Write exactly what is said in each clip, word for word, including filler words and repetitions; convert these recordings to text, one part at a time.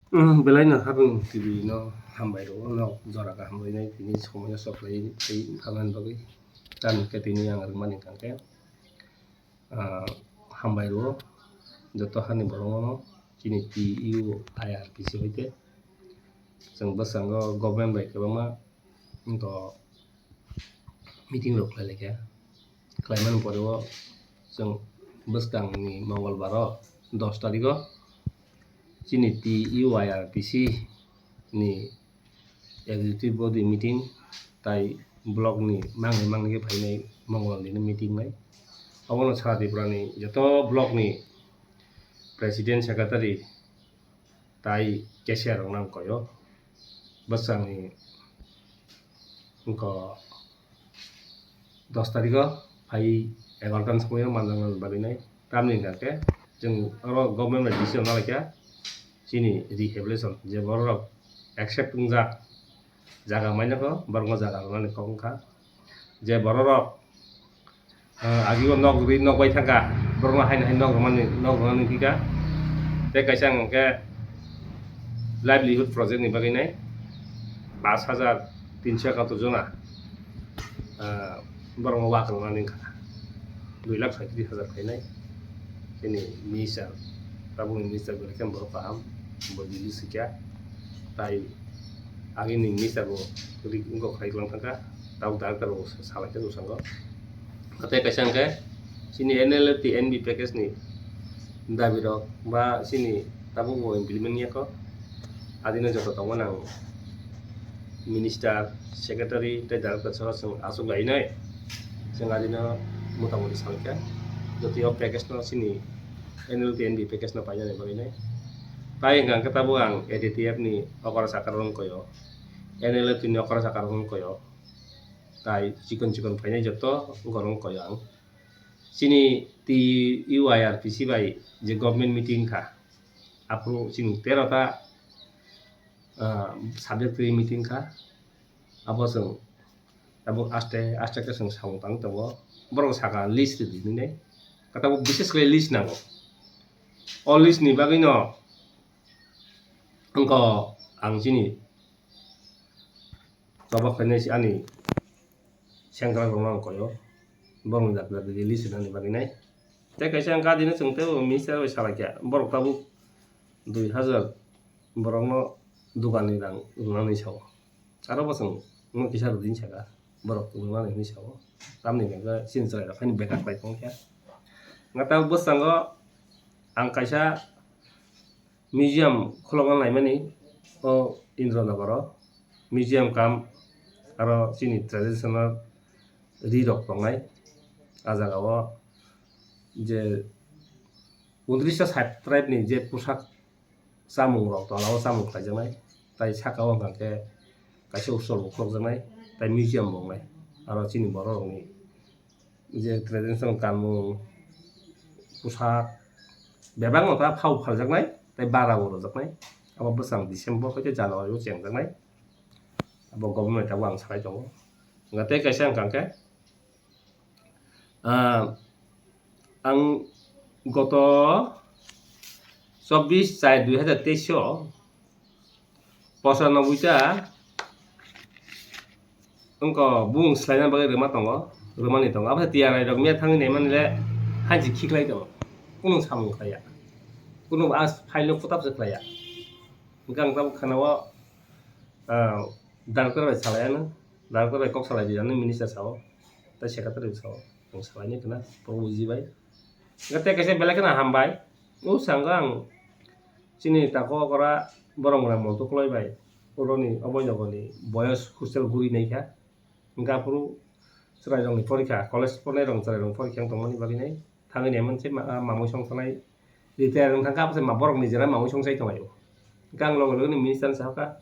Belai no habwng T V no hambai rwo, nok jora kaham rwinai tini somoyo soklai tei phalmani bagwi. Tamni khe tini ang rwmani hwnkha khe, ah, hambai rwo joto hani borokno chini T U I R P C bai khe. Chwng bwskango government bai kwbangma wngkha meeting rok khlai laikha. Khlaimani pore o chwng bwskangni Mongolbar o dos tarikh o chini T U I R P C ni executive body meeting tai block ni mangni mangni khe phainai Mongol ni meeting nai. Obono Sara Tripura ni joto block ni president, secretary tai cashier rok nang koyo. Bwskanni wngkha dos tarikh o phai egarota ni somoyo manjakna bagwi nai. Tamni hwnkha khe chwng oro government bai decision nalaikha chini rehabilitation je borok accept wngjak jaga maina kho borokno jaga rwnani kok wngkha. Je borok rok, ah, agi o nok ri nok bai thangkha, borokno haino hai nok rwmani, nok rwnani phika. Tei kaisa hwnkhe livelihood project ni bagwi nai pas hajar tinso ekatur jona, ah, borokno wak rwnani wngkha, dui lakh soitris hajar khainai. Chini minister, tabukni minister belai khe borok kaham, bo Delhi swikha, tai agini minister bo ri-, wngkha khlai lang thangkha, tabuk director bo salai khe bwskango. Tei kaisa hwnkhe chini N L F T N B package ni dabi rok ba chini tabuk bo implement ya kho, adino joto tongmani ang minister, secretary tei director saka chwng aswk lainai. Chwng adino motamoti salkha, jotoi o package no chini N L T N B package no painani bagwi nai. Tai hwnkha khe tabuk ang A D T F ni okra sakha rok wngkha o, N L F T ni okra sakha rok wngkha o. Tai chikon chikon phainai joto wngkha rok wngkha o ang. Chini T U I R P C bai je government meeting kha, aphuru chini tero ta, ah, subject twi meeting kha. Abo chwng abo aste aste khe chwng samung tang tongo. Borok saka list rwdi hinwi nai. Khe tabuk bises khlai list nango. O list ni bagwi no wngkha ang chini choba khainai se ani sengkrak rokno ang koyo. Borokni dakti dakti list rwnani bagwi nai. Tei kaisa ang gadino chwng tei bo minister bai salaikha. Borok tabuk dui hajar borokno doganni rang rwnani sao. Aro bo chwng no kisa rwdi hinwi saka. Borok rwnani hinwi sao. Tamni hwnkhe chini chwrairok haino beta khlai tongkha. Wngkha tabuk bwskango ang kaisa museum khulokna naimani o Indranogoro. Museum kam aro chini traditional ri rok tongnai. A jaga o je undrishta sat tribe ni je pusak chamung rok tola o chamung khlaijaknai, tai saka o hwnkha khe kaisa utsav bo khulokjaknai, tai museum bo wngnai. Aro chini borok rokni je traditional kanmung, pusak, bebak no ta phao phaljaknai, tai bara bo rwjaknai. Abo bwsang December hoi January o chengjaknai. Abo government abo ang salai tongo. Hwnkha tei kaisa hwnkha khe, ah, ang goto chobbish char dui hajar teis o pochanoboi ta wngkha bumung swlaina bagwi rwma tongo, rwmani tongo. Abo se T R I rok miya thangwi naimani le hansi khiklai tongo, kunu samung khlaiya, kunu a file no kutab se khlaiya. Hwnkhe ang tabuk khana o, ah, director bai salai anw, director bai kok salai di anw, minister sao, tei secretary sao, ang salai ni khna, Prabhu ji bai. Hwnkhe tei kaisa belai kheno hambai, o sango ang chini tako okora borok mwnai monto kwlai bai, oroni obo nogoni boyos hostel guri naikha. Hwnkhe aphuru chwrairokni porikha, college pornairokni chwrairokni porikha wng tongmani bagwi nai thangwi nai manse ma-, mamwi song sanai retire wng thangkha, abose ma borok nijera mamwi song sai tonglaio. Hwnkhe ang loge loge no minister ni sahakha,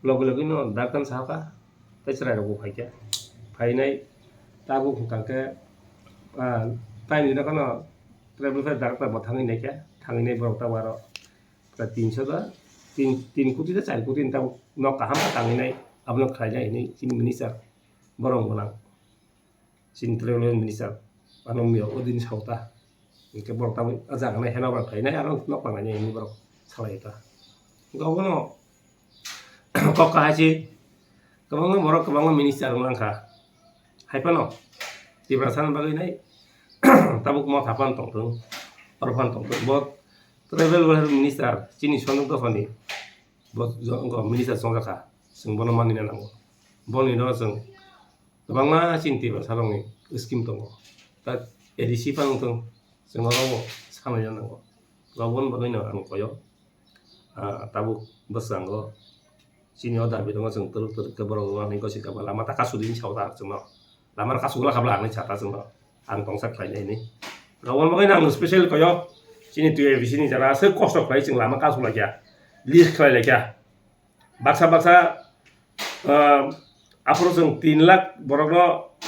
loge loge no director ni sahakha, tei chwrairokbo phaikha. Phainai tabuk hwnkha khe, ah, taini rokno tribal welfare director bo thangwi naikha, thangwi nai borok tabuk aro prai tinso da, tin, tin koti da char koti ni tabuk nok kaham khe tangwi nai, abono khlainai hinwi chini minister borok gwnang. Chini tribal minister ano miya odin sauta. Hwnkhe borok tabuk ah jaga nai heno bai phainai aro nok pangnai hinwi borok salai ta. Gobono kok kahai se kwbangma borok, kwbangma minister wng langkha. Hai phano Tiprasa ni bagwi nai tabuk motha phan tongthwng, oro phan tongthwng. Bo tribal welfare minister chini Sonjukta Soni, bo jo-, wngkha minister chongjakha, chwng bono manina nango. Boni no chwng kwbangma chini Tiprasa rokni scheme tongo. Ta A D C phan wngthwng, chwng oro bo sanai nango. Gobon bagwi no ang koyo. Ah, tabuk bwskango chini o dabi tongo, chwng twrwk twrwk khe borok rwmani gosi khe lama ta kasu di hinwi sao ta chwngno. Lama rok kasu glak kha bla hinwi sa ta chwngno. Ang tongsa khlainai hinwi. Gabon bagwi no ang special koyo. Chini twi A B C ni jara aswk kosto khlai chwng lama kasu laikha. List khlai laikha. Baksa baksa, ah, aphuru chwng tin lakh borokno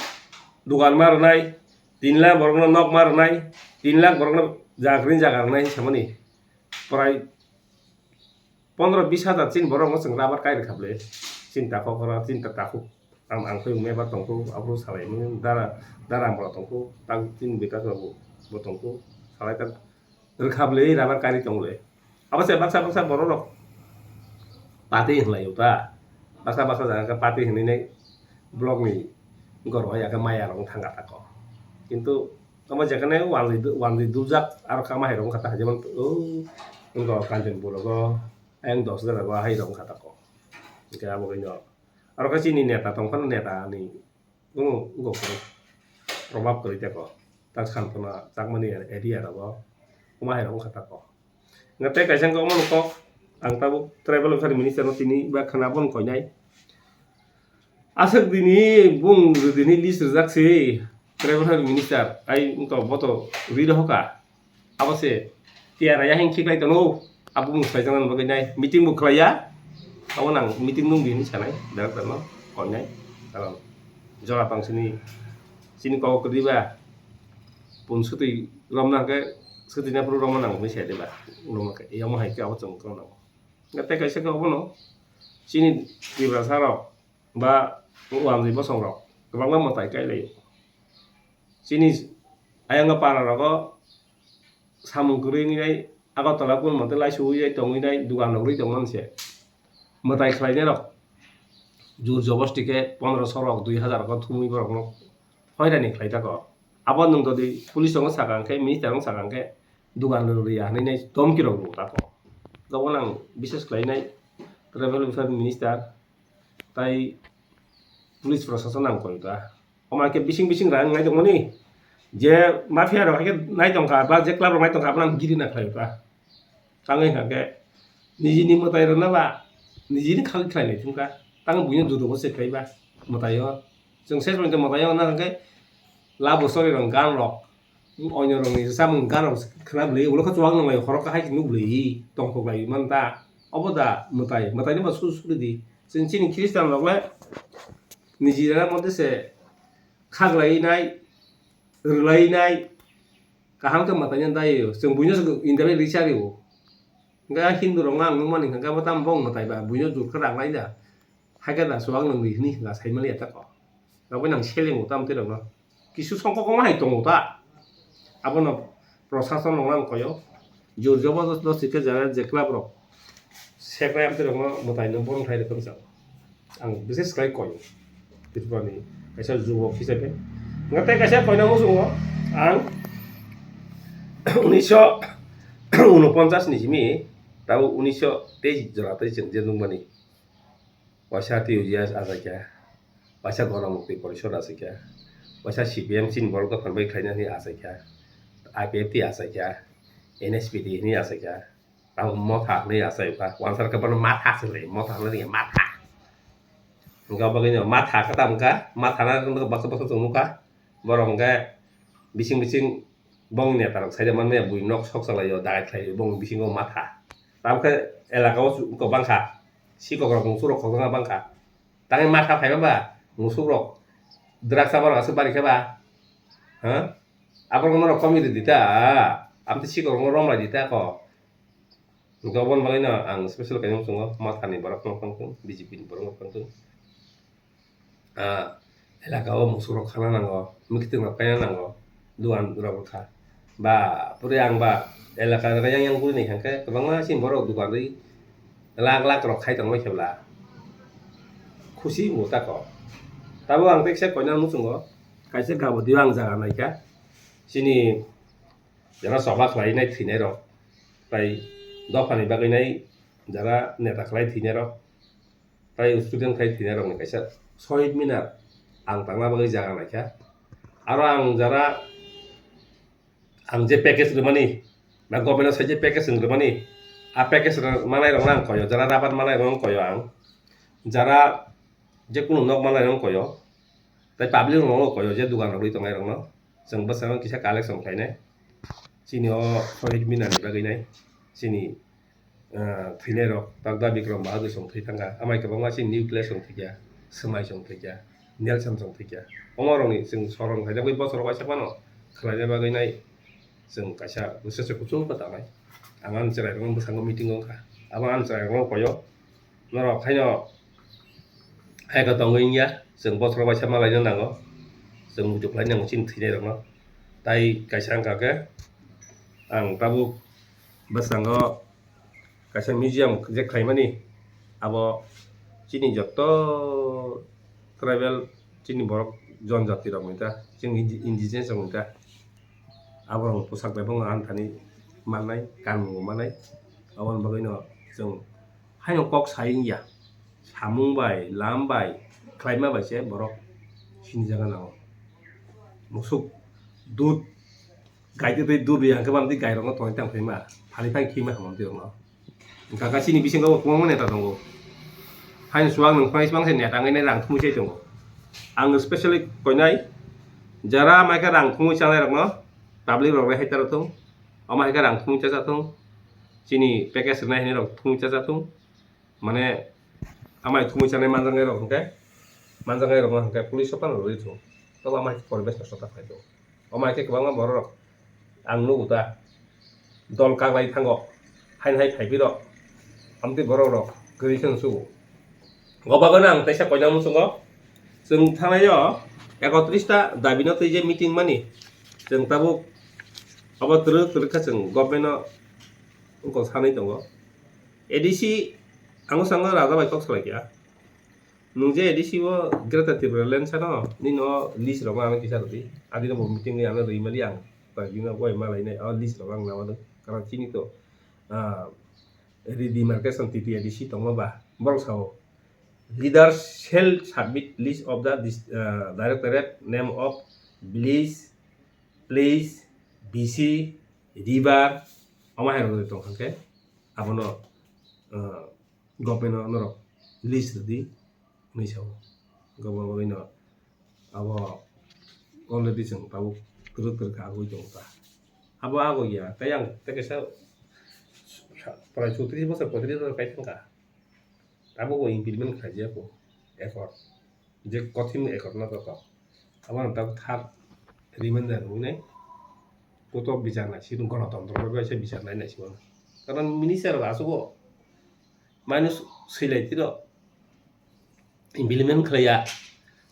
dugan ma rwnai, tin lakh borokno nok ma rwnai, tin lakh borokno jaga kwrwini jaga rwnai hinwi samani. Prai pondro bis hajar chini borokno chwng rabar kai rwkha bwle. Chini takhuk oro, chini takhuk. Ang, ang khe mebar tongkhu, aphuru salai mani dara, dara ambra tongkhu, tak chini Bikas babu bo tongkhu, salai tak rwkha bwle rabar kai ri tong le. Abo se baksa baksa borok rok party hinlai ta. Baksa baksa jaga khe party hinwi nai block ni goro ya khe maya rok thang kha tako. Kintu Omo jekhane wanjwi, wanjwi dujak aro kama hai rok wngkha ta, jemon, o, wngkha Kanchanpur rogo, ayang dos hajar rogo hai rok wngkha tako. Hingke abo khe no, aro khe chini neta tong phano neta ni, bono wngkha khe probab kwrwi tako. Tak san phano Chakmani area rogo, omo hai rok wngkha tako. Nga tei kaisa wngkha omo kok, ang tabuk tribal welfare minister no tini ba khna bono koinai. Aswk dini bung dini list rijak se tribal welfare minister, ai wngkha boto ri rohoka. Abo se tiyara yahing khiklai tono, abo bung swlaijaknani bagwi nai meeting bo khlaiya. Abo nang meeting nung di hinwi sanai director no koinai. Karon jora tong sini, sini kok kwrwi ba pun swtwi romna khe, swtwi naphuru romna nango hinwi sai de ba, romna khe, yamo hai khe abo chwng romna nango. Tei kaisa khe obono chini Tiprasa rok ba wanjwi bosong rok kwbangma mwtai kai laio. Chini ayang para rogo samung kwrwi wngwi nai Agartala kun mote lai suwi nai tongwi nai dugan rok rwi tongmani se. Mwtai khlainai rok jur jobosti khe pondro so rok dui hajar rok thumwi borok no hoirani khlai tako. Abo nwng jodi police tongo sakha hwnkhe, minister tongo sakha hwnkhe, dugan rwya hinwi nai tomki rok rw tako. Abo nang bises khlainai tribal welfare minister tai police prosason nang koi ta. Omo hai khe bising bising rang nai tongmani je mafia rok hai khe nai tongkha ba je club rok nai tongkha abo nang giri na khlai ta. Tangwi hwnkha khe nijini mwtai rwna ba nijini khagwi khlai lai thung kha. Tang buino jurugo se khlai ba mwtai o. Chwng ses pointo mwtai o hwnkha khe labo chori rok gan rok, onyo rokni samung gan rok khna bwlwi ulo khe chuwak nang lai horo khe hai nuk bwlwi tongthok lai man ta. Obo da mwtai, mwtai ni ba su suri di. Chwng chini Christian rok le nijira mote se khaglai nai, rwlai nai, kaham khe mwtai no dai o. Chwng buino se India bai risa rio. Hwnkhe a Hindu rok no ang nukmani hwnkhe abo tamo bong mwtai ba buino jur khe rang lai da. Hai khe da chuwak nang ri hwnwi hwnka sai mani ya tako. Abo nang selengo tamo twi rok no. Kisu songkok wngma hai tongo ta. Abono prosason rok no ang koyo. Jur jobo dos dos khe jaga je club rok. Sekrai amtwi rok no mwtai no bong thai rok khe bwsao. Ang bises khlai koi Tripura ni kaisa jubok hisabe. Nga tei kaisa koina muchungo ang unisho unoponchas ni simi tabo unisho tei jora tei chwng je nukmani. Waisa T U G S achaikha, waisa Ganamukti Porishod achaikha, waisa C P M chini borok dophani bai khlaina hinwi achaikha, I P F T achaikha, N S P T hinwi achaikha. Tamo motha hinwi achai kha, wansar khe bono matha se lai, motha hinwi matha. Hwnkha bagwi no matha khe tamo kha, matha na baksa baksa chwng nukha. Borok hwnkhe bising bising bongni neta rok saida manmaya bui nok sok chalai o, dagai khlai o, bongni bisingo matha. Tamo khe elaka o kwbang kha, sikok rok musuk rok khokjakna bang kha. Tangwi matha phaiba ba musuk rok drugs abo rok aswk bari khe ba? Ha? Aborok norok komi rwdi ta, amtwi sikok rokno romlai di ta kho. Hwnkhe oboni bagwino ang special kaisa muchungo, Mathani borok phano phang thung, B J P ni borok phano phang thung. Ah, elaka o musuk rok khana nango, mwkhitwng rok kaina nango, dugan rok kha. Ba, puri ang ba, elaka rok yang yang puri ni hwnkhe kwbangma chini borok dugan rwi, Lakh lakh rok khai tongma khe bla khusi bo tako. Tabo ang teksa koina muchungo kaisa gabodi ang jaga naikha. Chini jara choba khlainai thwinairok, tai dophani bagwi nai jara neta khlai thwinairok, tai student khlai thwinairokni kaisa Shohid Minar ang tangna bagwi jaga naikha. Aro ang jara ang je package rwmani, ba government o sai je package rwmani, a package rw-, manairokno ang koyo, jara rabar manairokno ang koyo ang, jara je kunu nok manairokno koyo, tai public rokno koyo je dugan rogwi tongnai rokno, chwng bwskango kisa collection khlainai, chini o Shohid Minar ni bagwi nai, chini ah, thwinairok, Doctor Bikram Bahadur song thwi thangkha, amai kwbangma chini nuclear song thwikha, Swmai song thwikha, Nelson song thwikha. Omo rokni chwng soron khaina bagwi bosorok waisa phano khlaina bagwi nai chwng kaisa research kuchuk khe tangnai. Ang ani chwrairokno bwskango meeting wngkha. Abo ani chwrairokno koyo. Norok haino hai khe tongwi wngya, chwng bosorok waisa malaina nango. Chwng muchuk khlai nango chini thwinairokno. Tai kaisa wngkha khe ang tabuk bwskango kaisa museum je khlaimani, abo chini joto tribal chini borok jonjati rokni ta, chini indi-, indigenous rokni ta, aborokni posak bai phano ang thani mannai, kanmung bo mannai, aboni bagwino chwng haino kok sai wngya, samung bai, lam bai, khlaima bai se borok sinijagwi nango. Musuk dud Gaitwi twi duri hangkhe bamtwi gairokno tongwi tang phaima, phali phai khima hamamtwi rokno. Hwnkha khe chini bisingo bo kwbangma neta tongo. Haini chuwak nwng phai bangse neta wngwi rang thumwi se tongo. Ang specially koinai jara mai khe rang thumwi chanai rokno, public rok rehai taro thung, omo hai khe rang thumwi chacha thung, chini package rwnai hinwi rok thumwi chacha thung. Mane amai thumwi chanai manjaknai rok hwnkhe, manjaknai rok hwnkhe police o phano rwui thung. Tobo amai khe poribesh nosto ta khlai tongo. Omo hai khe kwbangma borok rok ang nugo ta, dol kaglai thango, haino hai phaiphirok, amtwi borok rok kwrwi kheno chugo. Go bagwino ang teisa koina muchungo, chwng thangnai o ekotris ta dabi no twi je meeting mani, chwng tabuk abo twrwk twrwk khe chwng government no wngkok sanwi tongo. A D C ang sango raja bai kok salai kha. Nwng je A D C o Greater Tipraland sano, nini o list rok ano kisa rwdi. Adino bo meeting ni ano rwi mali ang. Koi bini koi malai nai o list rok ang nawa do. Karon chini to, ah, redemarcation T T A D C tongma ba. Borok sao, "Leaders shall submit list of the dis-, ah, directorate name of village, place, B C, river." Omo hai rok tong kha khe abono, ah, government no norok list rwdi hinwi sao. Government no abo already chwng tabuk kwrwk kwrwk khe agoi tongo ta. Abo agoi ya, tei ang tei kaisa prai chotris bosor poitris bosor kai thangkha. Abo bo implement khlai ya kho, accord. Je kothin accord no to kok. Abo no tabuk thar reminder rwnai. Koto bichar nai si, gonotontro bai se bichar nai nai si. Karon minister rok asuk o Manus swilai tiro implement khlaiya.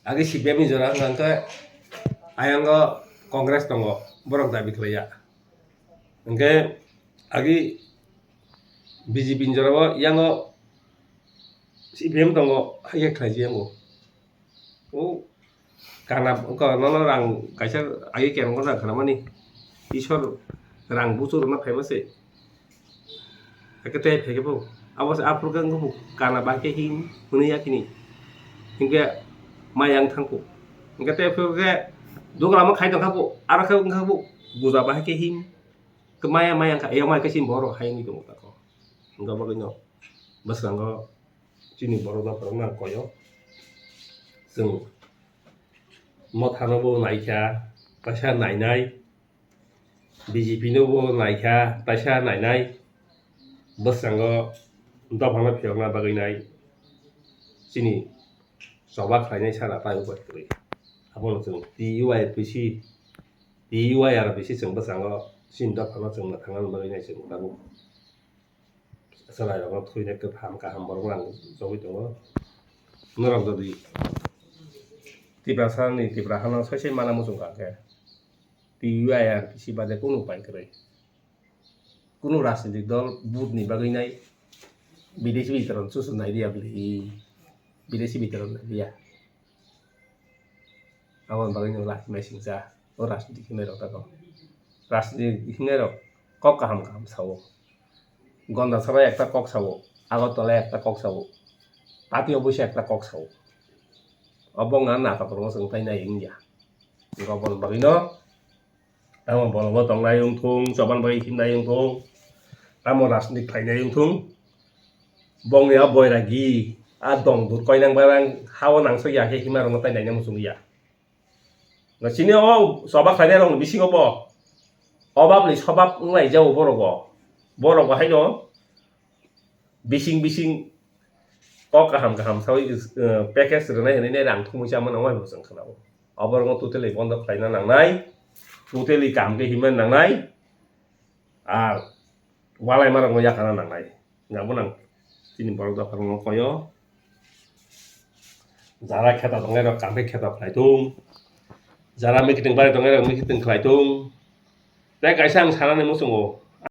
Age C P M ni jora hwnkha hwnkhe ayang o Congress tongo, borok dabi khlaiya. Hwnkhe agi B J P ni jora o yang o C P M tongo, haikhe khlaijiya bo. O kana, kana no rang kaisa agi kerong rang khana mani. Isor rang buchu rwna phaima se. Ake tei phege bo. Abo se aphuru khe wngkha bo kana bahai khe him hwnwi yakini. Hinkhe mayang thangkho. Hinkhe tei phuru khe dogra ma khai tongkha bo. Aro khe wngkha bo guja bahai khe him. Khe maya maya wngkha. Eyang mai khe chini borok hai wngwi tongo tako. Hinkhe bagwi no bwskango chini borok no phwrwngna ang koyo. Chwng mothano bo naikha, kaisa nainai, B J P no bo naikha, kaisa nainai, bwskango dophano phiyokna bagwi nai chini choba khlainai sara tai upai kwrwi. Abono chwng T U I R P C, T U I R P C chwng bwskango chini dophano chwng mwthangna bagwi nai chwng tabuk. Chwrairokno thwina kwtham kaham borok lang chogwi tongo. Norok jodi Tiprasani, Tipra hano soi soi mana muchung kha khe, T U I R P C bade kunu upai kwrwi. Kunu rajnitik dol vote ni bagwi nai Bidesi bitoron chuchu nai dia bwlwi. Bidesi bitoron nai dia. Aboni bagwi no lachimai singcha. O rajniti hinai rok tako. Rajniti hinai rok kok kaham kaham sao. Gondasara ekta kok sao. Agartala ekta kok sao. Pati oboisa ekta kok sao. Obo wngkha natok rokno chwng tai nai wngya. Aboni bagwi no. Tamo bolongo tongnai wngthung, choban bai himnai wngthung, tamo rajnik khlainai wngthung. Bongni a boiragi, a dong dur koinang barang, hao nangso ya khe hima rokno tai naina muchung ya. Chini o choba khlainai rokni bisingo bo obabni sobab wnglai jao borok bo. Borok bo haino bising bising kok kaham kaham sawi, eh, package rwnai hinwi rang thumwi chama nang bai bo chwng khwnao. Oborokno totally bondo khlaina nangnai, totally kaham khe himna nangnai, ar walai marokno yakana nangnai. Nabo nang chini borok dopharokno koyo. Jara kheta tongnai rok kaham khe kheta khlai thung, jara mikiting bai tongnai rok mikiting khlai thung. Tei kaisa ang sanani muchungo,